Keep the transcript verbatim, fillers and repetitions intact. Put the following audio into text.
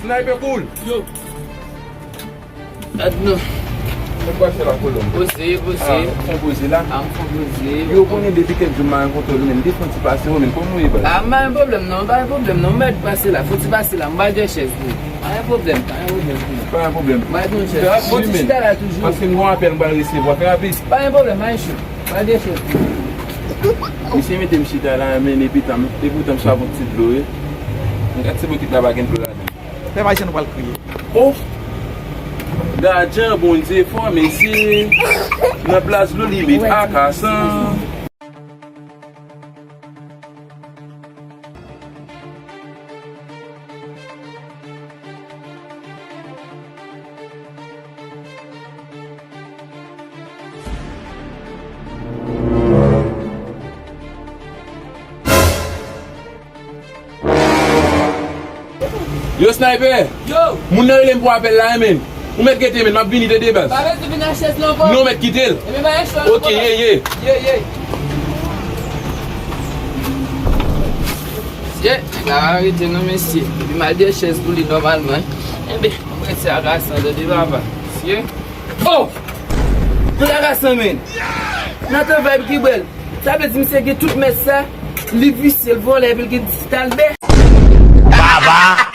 Sniper cool. Yo. Adnan. Mwen pral fè la kolonn. Poze, poze. Ah, ou fè yon poze la? Ah, m fè yon poze. Yo konnen depi kèk jou m pa rankontre w, men m te fè yon ti pase w, men kòman w ye, baz? Ah, m pa gen pwoblèm non, m pa gen pwoblèm non, m mèt pase la, fè yon ti pase la, m ba de chèz pou ou. Pa gen pwoblèm, pa gen pwoblèm. Pa gen pwoblèm. M ba de chèz. Fè ap swiv, men. Fè yon ti chita la toujou. Paske m gon apèl m pral resevwa trè rapid. Pa gen pwoblèm, pa gen cho. Ba de chèz. Misye mete m chita la, men epi tan, epi tan m swav yon ti dlo, wi. Gad se bokit la pa gen dlo ladan. Pèp ayisyen nou pral kriye. Oh! Gadyen Bondye fò, mesye. Nan plas dlo li met akasan. Yo, Sniper! Yo! Moun nan rele m pou apèl la, men. Ou mèt gete, men. M ap vini, tande, baz. Pa bezwen vin ak chèz la ankò. Non, ou mèt kite l. Ebyen, pa gen cho. Ok, ye, ye. Ye, ye. Mesye, nèg la pa rete non, mesye. Epi m al de chèz pou li nòmalman. Enben, m rete a gason de papa. Mesye. Oh! Tout a gason, men. Nan tan vibe ki bèl. Sa vle di misye gen tout mès sa, li visye, l vòlè, epi l gen ti talbè. Baba!